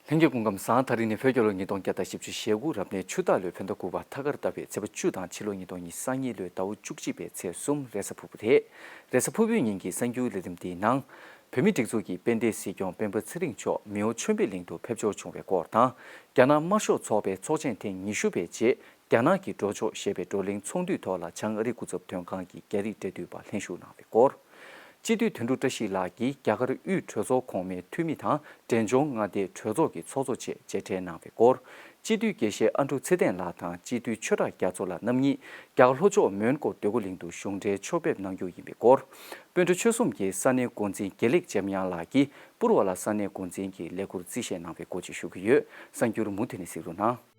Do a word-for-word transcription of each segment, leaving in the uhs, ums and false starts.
ལྷན་རྒྱས་སྐུ་ཁམས་བཟང་། ད་རིང་ནི་བོད་རྒྱལ་ལོ་ཉིས་སྟོང་བརྒྱ་དང་བཞི་བཅུ་ཞེ་དགུ་རབ་གནས་ཆུ་སྟག་ལོའི་བོད་ཟླ་དགུ་པ་ཐ་སྐར་ཟླ་བའི་ཚེས་པ་བཅུ་དང་ཕྱི་ལོ་ཉིས་སྟོང་ཉི་ཤུ་རྩ་གཉིས་ལོའི་ཟླ་བ་བཅུ་གཅིག་པའི་ཚེས་གསུམ་རེས་གཟའ་ཕུར་བུ་རེད། རེས་གཟའ་ཕུར་བུའི་ཉིན་གྱི་གསར་འགྱུར་ལས་རིམ་འདིའི་ནང་། བོད་མིའི་སྒྲིག་འཛུགས་ཀྱི་དཔལ་ལྡན་སྲིད་སྐྱོང་སྤེན་པ་ཚེ་རིང་མཆོག་མེའོ་ཆོས་འཕེལ་གླིང་དུ་ཕེབས་འབྱོར་བྱུང་བའི་སྐོར་དང་། རྒྱ་ནག་དམར་ཤོག་ཚོགས་པའི་ཚོགས་ཆེན་ཐེངས་ཉི་ཤུ་པའི་རྗེས། རྒྱ་ནག་གི་འགྲོ་ཕྱོགས་ཞེས་པའི་བགྲོ་གླེང་ཚོགས་འདུའི་ཐོག་ལ་བྱང་ཨ་རི་སྐུ་ཚབ་དོན་ཁང་གི་རྒྱ་རིགས་འབྲེལ་མཐུད་པ་ལྷན་ཞུགས་གནང་བའི་སྐོར། སྤྱི་འཐུས་དོན་གྲུབ་བཀྲ་ཤིས་ལགས་ཀྱིས་རྒྱ་གར་དབུས་གྲོས་ཚོགས་གོང་མའི་འཐུས་མི་དང་འབྲས་ལྗོངས་མངའ་སྡེའི་གྲོས་ཚོགས་ཀྱི་ཚོགས་གཙོ་བཅས་མཇལ་འཕྲད་གནང་བའི་སྐོར། སྤྱི་འཐུས་དགེ་བཤེས་ཨ་འབྲུག་ཚེ་བརྟན་ལགས་དང་སྤྱི་འཐུས་ཆོས་གྲགས་རྒྱ་མཚོ་ལགས་རྣམ་གཉིས་རྒྱ་གར་ལྷོ་ཕྱོགས་མོན་གྷོ་འདོད་རྒུ་གླིང་དུ་གཞུང་འབྲེལ་ཕྱོགས་ཕེབས་གནང་རྒྱུ་ཡིན་པའི་སྐོར། སྤོན་ཊ་ཆོལ་གསུམ་གྱི་ས་གནས་འགོ་འཛིན་དགེ་ལེགས་འཇམ་དབྱངས་ལགས་ཀྱིས་པུར་བ་ལ་ས་གནས་འགོ་འཛིན་གྱི་ལས་འཁུར་རྩིས་བཞེས་གནང་བའི་སྐོར་བཅས་ཞུ་གི་ཡོད། གསར་འགྱུར་མུ་མཐུད་ནས་གཟིགས་རོགས་གནང་།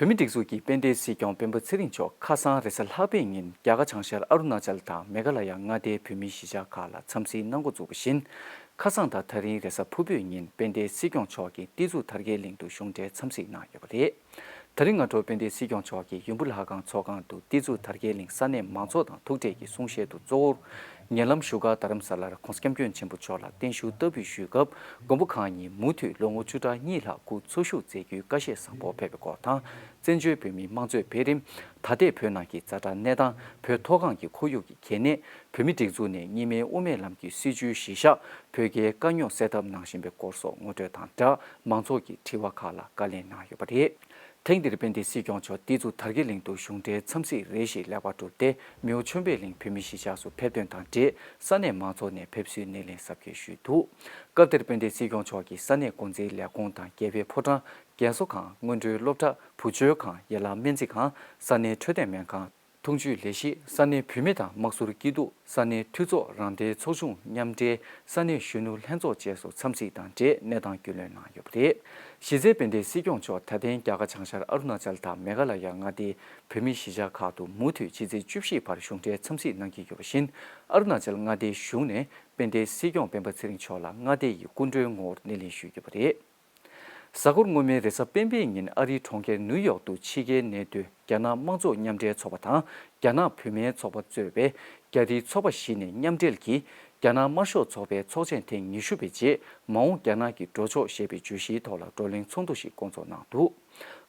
བོད་མིའི་སྒྲིག་འཛུགས་ཀྱི་དཔལ་ལྡན་སྲིད་སྐྱོང་སྤེན་པ་ཚེ་རིང་མཆོག་ཁ་སང་རེས་གཟའ་ལྷག་པའི་ཉིན་རྒྱ་གར་བྱང་ཤར་ཨ་རུ་ན་ཅལ་དང་མེ་གྷ་ལ་ཡ་མངའ་སྡེའི་བོད་མིའི་གཞིས་ཆགས་ཁག་ལ་འཚམས་གཟིགས་གནང་འགོ་བཙུགས་པ་བཞིན། ཁ་སང་དང་ད་རིང་རེས་གཟའ་ཕུར་བུའི་ཉིན་དཔལ་ལྡན་སྲིད་སྐྱོང་མཆོག་གིས་ཏི་ཛུ་དར་རྒྱས་གླིང་དུ་གཞུང་འབྲེལ་འཚམས་གཟིགས་གནང་ཡོད་པ་རེད། ད་རིང་སྔ་དྲོ་དཔལ་ལྡན་སྲིད་སྐྱོང་མཆོག་གིས་ཡུམ་བུ་ལྷ་ཁང་ཚོགས་ཁང་དུ་ཏི་ཛུ་དར་རྒྱས་གླིང་ས་གནས་མང་ཚོགས་དང་ཐུག་འཕྲད་ཀྱིས་གསུང་བཤད་དུ་གཙོ་བོར། ཉེ་ལམ་བཞུགས་སྒར་རྡ་རམ་ས་ལར་༸གོང་ས་༸སྐྱབས་མགོན་ཆེན་པོ་མཆོག་ལ་བརྟན་བཞུགས་བསྟར་འབུལ་ཞུས་སྐབས། མགོན་པོ་གང་ཉིད་མུ་མཐུད་ལོ་ངོ་བཅུ་ཕྲག་གཉིས་ལྷག་སྐུ་འཚོ་བཞུགས་མཛད་རྒྱུའི་བཀའ་བཞེས་བཟང་པོ་ཕེབས་པའི་སྐོར་དང་། བཙན་བྱོལ་བོད་མིའི་དམངས་གཙོའི་འཕེལ་རིམ། ད་ལྟའི་བོད་ནང་གི་ཛ་དྲག་གནས་སྟངས། བོད་མཐོ་སྒང་གི་ཁོར་ཡུག་གི་གལ་གནད། བོད་མིའི་སྒྲིག་འཛུགས་ནས་གཉིས་སྨན་དབུ་མའི་ལམ་གྱི་སྲིད་བྱུས་གཞི་བཞག་བོད་རྒྱའི་དཀའ་རྙོག་སེལ་ཐབས་གནང་བཞིན་པའི་སྐོར་སོགས་ངོ་སྤྲོད་དང་སྦྲགས། མང་ཚོགས་ཀྱི་དྲི་བ་ཁག་ལ་བཀའ་ལན་གནང་ཡོད་པ་རེད། ཐེངས་འདིར་དཔལ་ལྡན་སྲིད་སྐྱོང་མཆོག་ཏི་ཛུ་དར་རྒྱས་གླིང་དུ་གཞུང་འབྲེལ་འཚམས་གཟིགས་རེ་ཞིག་ལེགས་པར་གྲུབ་སྟེ། མེའོ་ཆོས་འཕེལ་གླིང་བོད་མིའི་གཞིས་ཆགས་སུ་ཕེབས་ཐོན་དང་འབྲེལ། ས་གནས་མང་ཚོགས་ནས་ཕེབས་བསུའི་སྣེ་ལེན་གཟབ་རྒྱས་ཞུས་འདུག་སྐབས་དེར་དཔལ་ལྡན་སྲིད་སྐྱོང་མཆོག་གིས་ས་གནས་འགོ་འཛིན་ལས་ཁུངས་དང་། རྒྱལ་བའི་ཕོ་བྲང་། རྒན་གསོ་ཁང་། སྔོན་འགྲོའི་སློབ་གྲྭ། བུ་བཅོལ་ཁང་། ཡན་ལག་སྨན་རྩིས་ཁང་། ས་གནས་འཕྲོད་བསྟེན་སྨན་ཁང་། འཐུང་ཆུའི་ལས་གཞི། ས་གནས་བུད་མེད་དང་དམངས་སྲོལ་སྐྱིད་སྡུག་ས་གནས་འཐུས་ཚོགས་རང་བདེན་ཚོགས་ཆུང་མཉམ་འབྲེལ། ས་གནས་གཞོན་ནུ་ལྷན་ཚོགས་བཅས་སུ་འཚམས་གཟིགས་དང་འབྲེལ་གནས་སྟངས་རྒྱུས་ལོན་གནང་ཡོད་པ་རེད། གཞི་རྩའི་དཔལ་ལྡན་སྲིད་སྐྱོང་མཆོག་ད་ཐེངས་རྒྱ་གར་བྱང་ཤར་ཨ་རུ་ན་ཅལ་དང་མེ་གྷ་ལ་ཡ་མངའ་སྡེའི་བོད་མིའི་གཞིས་ཆགས་ཁག་ཏུ་མུ་མཐུད་ཕྱི་ཚེས་བཅུ་བཞི་བར་གཞུང་འབྲེལ་འཚམས་གཟིགས་གནང་གི་ཡོད་པ་བཞིན། ཨ་རུ་ན་ཅལ་མངའ་སྡེའི་གཞུང་ནས་དཔལ་ལྡན་སྲིད་སྐྱོང་སྤེན་པ་ཚེ་རིང་མཆོག་ལ་མངའ་སྡེ་ཡི་སྐུ་མགྲོན་ངོ་བོར་སྣེ་ལེན་ཞུས་ཡོད་པ་རེད། གཟའ་འཁོར་སྔོན་མའི་རེས་གཟའ་སྤེན་པའི་ཉིན་ཨ་རིའི་གྲོང་ཁྱེར་ནིའུ་ཡོག་ཏུ་ཕྱི་རྒྱལ་གནས་སྡོད་རྒྱ་ནག་དམངས་གཙོ་མཉམ་འབྲེལ་ཚོགས་པ་དང་རྒྱ་ནག་བུད་མེད་ཚོགས་པ་གཙོས་པའི་རྒྱ་རིགས་ཚོགས་པ་བཞི་ནས་མཉམ་འབྲེལ་གྱིས། རྒྱ་ནག་དམར་ཤོག་ཚོགས་པའི་ཚོགས་ཆེན་ཐེངས་ཉི་ཤུ་པའི་རྗེས། མ་འོངས་རྒྱ་ནག་གི་འགྲོ་ཕྱོགས་ཞེས་པའི་བརྗོད་གཞིའི་ཐོག་ལ་བགྲོ་གླེང་ཚོགས་འདུ་ཞིག་བསྐོང་ཚོགས་གནང་འདུག་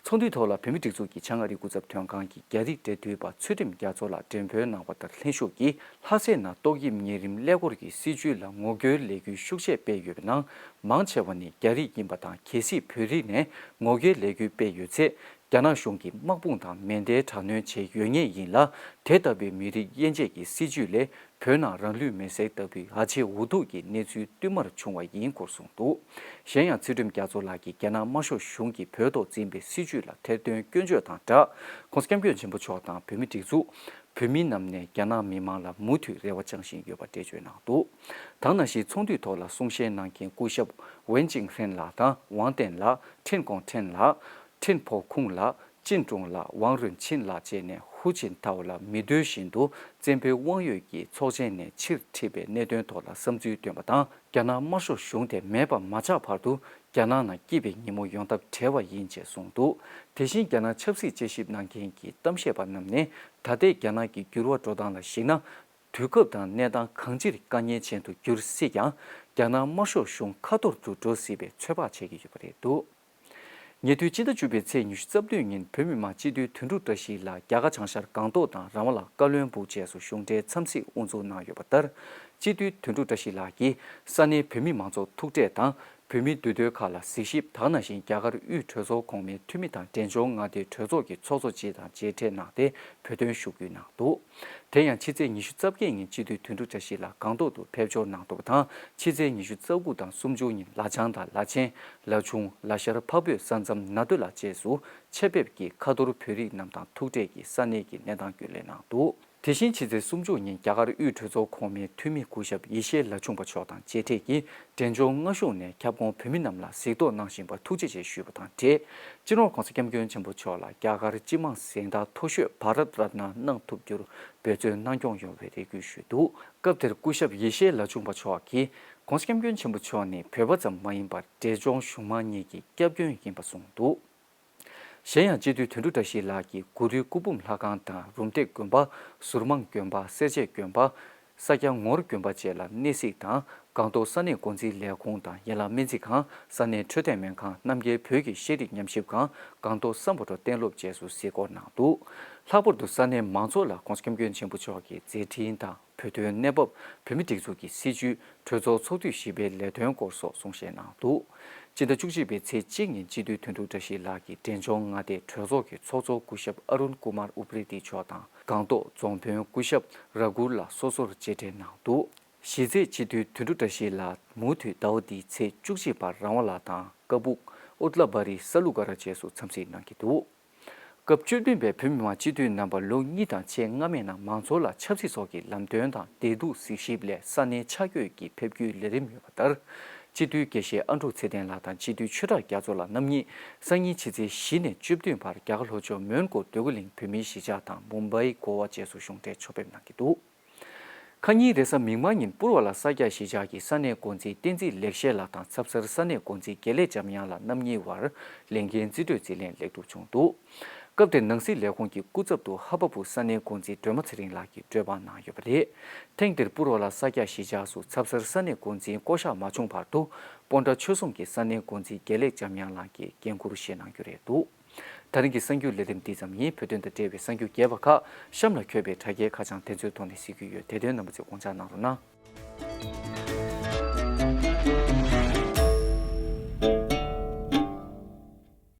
ཚོགས་འདུའི་ཐོག་ལ་བོད་མིའི་སྒྲིག་འཛུགས་ཀྱི་བྱང་ཨ་རིའི་སྐུ་ཚབ་དོན་ཁང་གི་རྒྱ་རིགས་འབྲེལ་མཐུད་པ་ཚུལ་ཁྲིམས་རྒྱ་མཚོ་ལགས་འགྲེམས་སྤེལ་གནང་བ་ལྟར། ལྷན་ཞུགས་ཀྱིས་ལྷ་སའི་ནང་ཏོག་དབྱིབས་གཉན་རིམས་ཀླད་ཀོར་གྱི་སྲིད་བྱུས་ལ་ངོ་རྒོལ་ལས་འགུལ་ཤུགས་ཆེ་སྤེལ་ཡོད་པའི་ནང་། མང་ཆེ་བ་ནི་རྒྱ་རིགས་ཡིན་པ་དང་། གལ་སྲིད་བོད་རིགས་ནས་ངོ་རྒོལ་ལས་འགུལ་སྤེལ་ཡོད་ཚེ། རྒྱ་ནག་གཞུང་གིས་དམག་དཔུང་དང་མེ་མདའི་དྲག་གནོན་བྱས་ཡོད་ངེས་ཡིན་ལ། དེ་ལྟ་བུའི་མི་རིགས་དབྱེ་འབྱེད་ཀྱི་སྲིད་བྱུས་ལས། བོད་ནང་རང་ལུས་མེར་སྲེག་ལྟ་བུའི་ཨ་ཆེ་འུ་ཐུག་གི་གནས་ཚུལ་བསྟུད་མར་བྱུང་བ་ཡིན་སྐོར་གསུངས་འདུག་གཞན་ཡང་ཚུལ་ཁྲིམས་རྒྱ་མཚོ་ལགས་ཀྱིས་རྒྱ་ནག་དམར་ཤོག་གཞུང་གིས་བོད་ཐོག་འཛིན་པའི་སྲིད་བྱུས་ལ་ཐེར་འདོན་སྐྱོན་བརྗོད་དང་སྦྲགས། ྋགོང་ས་ྋསྐྱབས་མགོན་ཆེན་པོ་མཆོག་དང་བོད་མིའི་སྒྲིག་འཛུགས། བོད་མི་རྣམས་ནས་རྒྱ་ནག་མི་མང་ལ་མུ་མཐུད་རེ་བ་བཅང་བཞིན་ཡོད་པ་འགྲེལ་བརྗོད་གནང་འདུག་ད་ག་ནང་བཞིན་ཚོགས་འདུའི་ཐོག་ལ་གསུང་བཤད་གནང་མཁན་སྐུ་ཞབས་ཝེན་ཅིང་ཧྲེན་ལགས་དང་ཝང་ཏེན་ལགས། ཁྲིན་ཀོང་ཁྲེན་ལགས། ཁྲིན་ཕོ་ཁུང་ལགས། ཅིན་ཀྲུང་ལགས། ཝང་རུན་ཆིན་ལགས་བཅས་ནས་ཧུ་ཅིན་ཐའོ་ལ་མི་འདོད་བཞིན་དུ་བཙན་པོའི་དབང་ཡོད་ཀྱིས་ཚོགས་ཆེན་ནས་ཕྱིར་ཁྲིད་པའི་གནད་དོན་ཐོག་ལ་བསམ་ཚུལ་བཏོན་པ་དང་། རྒྱ་ནག་དམར་ཤོག་གཞུང་དེ་མེད་པ་མ་ཆགས་བར་དུ་རྒྱ་ནག་ནང་སྐྱིད་པའི་ཉིན་མོ་ཡོང་ཐབས་བྲལ་བ་ཡིན་ཅེས་གསུངས་འདུག་དེ་བཞིན་རྒྱ་ནག་ཆབ་སྲིད་དཔྱད་ཞིབ་གནང་མཁན་གྱི་གཏམ་བཤད་པ་རྣམས་ནས། ད་ལྟའི་རྒྱ་ནག་གི་འགྱུར་བ་འགྲོ་སྟངས་ལ་གཞིགས་ན། དུས་སྐབས་དང་གནས་སྟངས་གང་ཅིར་དཀའ་ངལ་ཅན་དུ་འགྱུར་སྲིད་ཀྱང་། རྒྱ་ནག་དམར་ཤོག་གཞུང་ཁ་ཐོར་དུ་འགྲོ་སྲིད་པའི་ཚོད་དཔག་བྱེད་ཀྱི་ཡོད་པ་རེད་འདུག་ཉེ་དུས་སྤྱི་ཟླ་བཅུ་པའི་ཚེས་ཉི་ཤུ་རྩ་བདུན་ཉིན་བོད་མི་མང་སྤྱི་འཐུས་དོན་གྲུབ་བཀྲ་ཤིས་ལགས་རྒྱ་གར་བྱང་ཤར་སྒང་ཏོག་དང་ར་མ་ལ་ཀ་བློན་སྦུག་བཅས་སུ་གཞུང་འབྲེལ་འཚམས་གཟིགས་དབུ་འཛུགས་གནང་ཡོད་པ་ལྟར། སྤྱི་འཐུས་དོན་གྲུབ་བཀྲ་ཤིས་ལགས་ཀྱིས་ས་གནས་བོད་མི་མང་ཚོགས་ཐུག་འཕྲད་དང་། བོད་མིའི་འདུས་སྡོད་ཁག་ལ་གཟིགས་ཞིབ། ད་ག་ནང་བཞིན་རྒྱ་གར་དབུས་གྲོས་ཚོགས་གོང་མའི་འཐུས་མི་དང་འབྲས་ལྗོངས་མངའ་སྡེའི་གྲོས་ཚོགས་ཀྱི་ཚོགས་གཙོ་བཅས་དང་མཇལ་འཕྲད་གནང་སྟེ་བོད་དོན་ཞུ་སྐུལ་གནང་འདུག་དེ་ཡང་ཕྱི་ཚེས་ཉི་ཤུ་རྩ་བརྒྱད་ཉིན་སྤྱི་འཐུས་དོན་གྲུབ་བཀྲ་ཤིས་ལགས་སྒང་ཏོག་ཏུ་ཕེབས་འབྱོར་གནང་འདུག་པ་དང་། ཕྱི་ཚེས་ཉི་ཤུ་རྩ་དགུ་དང་སུམ་ཅུ་ཉིན་ལ་བྱང་དང་ལ་ཆེན། ལ་ཆུང་། ལ་ཤར་འཕགས་བོད་ས་མཚམས་ན་སྟོད་ལ་བཅས་སུ་ཆེད་ཕེབས་ཀྱིས་ཁ་ཐོར་བོད་རིགས་རྣམས་དང་ཐུག་འཕྲད་ཀྱིས་ས་གནས་ཀྱི་གནས་སྟངས་རྒྱུས་ལོན་གནང་འདུག་དེ་བཞིན་ཕྱི་ཚེས་སུམ་ཅུ་ཉིན་རྒྱ་གར་དབུས་གྲོས་ཚོགས་གོང་མའི་འཐུས་མི་སྐུ་ཞབས་ཡེ་ཤེས་ལ་ཆུང་པ་མཆོག་དང་མཇལ་འཕྲད་ཀྱིས་འབྲས་ལྗོངས་སྔ་གཞུག་ནས་ཁྱབ་ཁོངས་བོད་མི་རྣམས་ལ་གཟིགས་རྟོག་གནང་བཞིན་པར་ཐུགས་རྗེ་ཆེ་ཞུས་པ་དང་འབྲེལ། སྤྱི་ནོར་༧གོང་ས་༧སྐྱབས་མགོན་ཆེན་པོ་མཆོག་ལ་རྒྱ་གར་སྤྱི་དམངས་གཟེངས་རྟགས་མཐོ་ཤོས་བྷ་རཏ་རཏ་ན་གནང་ཐུབ་རྒྱུར་འབད་བརྩོན་གནང་སྐྱོང་ཡོང་བའི་རེ་སྐུལ་ཞུས་འདུག་སྐབས་དེར་སྐུ་ཞབས་ཡེ་ཤེས་ལ་ཆུང་པ་མཆོག་གིས་༧གོང་ས་༧སྐྱབས་མགོན་ཆེན་པོ་མཆོག་ནི་བོད་པ་ཙམ་མ་ཡིན་པར་འབྲས་ལྗོངས་གཞུང་མང་གཉིས་ཀྱི་སྐྱབས་མགོན་ཡིན་པ་གསུངས་འདུག་གཞན་ཡང་སྤྱི་འཐུས་དོན་གྲུབ་བཀྲ་ཤིས་ལགས་ཀྱིས་གུ་རུའི་སྐུ་འབུམ་ལྷ་ཁང་དང་རུམ་བཏེག་དགོན་པ། ཟུར་མང་དགོན་པ། སེར་བྱེས་དགོན་པ། ས་སྐྱ་ངོར་དགོན་པ་བཅས་ལ་གནས་གཟིགས་དང་སྒང་ཏོག་ས་གནས་འགོ་འཛིན་ལས་ཁུངས་དང་ཡན་ལག་སྨན་རྩིས་ཁང་། ས་གནས་འཕྲོད་བསྟེན་སྨན་ཁང་། རྣམ་རྒྱལ་བོད་ཀྱི་ཤེས་རིག་ཉམས་ཞིབ་ཁང་། སྒང་ཏོག་སམ་བྷོ་ཊ་གཏན་སློབ་བཅས་སུ་གཟིགས་སྐོར་གནང་འདུག་ལྷག་པར་དུ་ས་གནས་མང་ཚོགས་ལ་༧གོང་ས་༧སྐྱབས་མགོན་ཆེན་པོ་མཆོག་གི་མཛད་འཕྲིན་དང་། བོད་དོན་གནས་བབ། བོད་མི་སྒྲིག་འཛུགས་ཀྱི་སྲིད་བྱུས། གྲོས་ཚོགས་ཚོགས་དུས་བཞི་པའི་ལས་དོན་སྐོར་སོགས་གསུང་བཤད་གནང་འདུག་སྤྱི་ཟླ་བཅུ་གཅིག་པའི་ཚེས་གཅིག་ཉིན་སྤྱི་འཐུས་དོན་གྲུབ་བཀྲ་ཤིས་ལགས་ཀྱིས་འབྲས་ལྗོངས་མངའ་སྡེའི་གྲོས་ཚོགས་ཀྱི་ཚོགས་གཙོ་སྐུ་ཞབས་ཨ་རུན་ཀུ་མར་ཨུ་པ་རི་ཏི་མཆོག་དང་སྒང་ཏོག་རྫོང་དཔོན་སྐུ་ཞབས་ར་གུར་ལགས་སོ་སོར་མཇལ་འཕྲད་གནང་འདུག་གཞི་རྩའི་སྤྱི་འཐུས་དོན་གྲུབ་བཀྲ་ཤིས་ལགས་མུ་མཐུད་ཟླ་བ་འདིའི་ཚེས་བཅུ་གཅིག་བར་རང་ཝ་ལ་དང་ཀ་སྦུག་ཨུ་ཏ་ལ་བ་རི་ས་ལུ་ག་ར་བཅས་སུ་འཚམས་གཟིགས་གནང་གི་འདུག་སྐབས་བཅུ་བདུན་པའི་བོད་མི་མང་སྤྱི་འཐུས་རྣམ་པ་ལོ་གཉིས་དང་ཕྱེད་སྔ་མའི་ནང་མང་ཚོགས་ལ་ཆབ་སྲིད་སོགས་ཀྱི་ལམ་སྟོན་དང་བདེ་སྡུག་གཟིགས་ཞིབ་སླད་ས་གནས་ཆ་བགོས་ཀྱིས་ཕེབས་རྒྱུའི་ལས་རིམ་ཡོད་པ་ལྟར། སྤྱི་འཐུས་དགེ་བཤེས་ཨ་འབྲུག་ཚེ་བརྟན་ལགས་དང་སྤྱི་འཐུས་ཆོས་གྲགས་རྒྱ་མཚོ་ལགས་རྣམ་གཉིས་སང་ཉིན་ཕྱི་ཚེས་བཞི་ནས་བཅུ་བདུན་བར་རྒྱ་གར་ལྷོ་ཕྱོགས་མོན་གྷོ་འདོད་རྒུ་གླིང་བོད་མིའི་གཞིས་ཆགས་དང་མུམ་བྷའི་གོ་ཝ་བཅས་སུ་གཞུང་འབྲེལ་ཕྱོགས་ཕེབས་གནང་གི་འདུག་ཁ་ཉིན་རེས་གཟའ་མིག་དམར་ཉིན་པུར་བ་ལ་ས་སྐྱ་གཞིས་ཆགས་ཀྱི་ས་གནས་འགོ་འཛིན་བསྟན་འཛིན་ལེགས་བཤད་ལགས་དང་ཚབ་སར་ས་གནས་འགོ་འཛིན་དགེ་ལེགས་འཇམ་དབྱངས་ལགས་རྣམ་གཉིས་བར་ལས་འགན་རྩིས་སྤྲོད་རྩིས་ལེན་ལེགས་གྲུབ་བྱུང་འདུག་སྐབས་དེར་ནང་སྲིད་ལས་ཁུངས་ཀྱི་སྐུ་ཚབ་ཏུ་ཧ་པ་བུ་ས་གནས་འགོ་འཛིན་སྒྲོལ་མ་ཚེ་རིང་ལགས་ཀྱིས་གྲོས་པ་གནང་ཡོད་པ་རེད། ཐེངས་འདིར་པུར་བ་ལ་ས་སྐྱ་གཞིས་ཆགས་སུ་ཚབ་སར་ས་གནས་འགོ་འཛིན་བསྐོ་གཞག་མ་བྱུང་བར་དུ་སྤོན་ཊ་ཆོལ་གསུམ་གྱི་ས་གནས་འགོ་འཛིན་དགེ་ལེགས་འཇམ་དབྱངས་ལགས་ཀྱིས་འགན་འཁུར་བཞེས་གནང་རྒྱུ་རེད་འདུག་ད་རིང་གི་གསར་འགྱུར་ལས་རིམ་འདི་ཙམ་ཡིན། བོད་དོན་དང་འབྲེལ་བའི་གསར་འགྱུར་རྒྱས་པ་ཁག་གཤམ་ལ་འཁོད་པའི་དྲ་རྒྱའི་ཁ་བྱང་དེ་ཚོའི་ཐོག་ནས་གཟིགས་རྒྱུ་ཡོད། དེ་དོན་རྣམ་པ་ཚོས་དགོངས་འཇགས་གནང་རོགས་གནང་།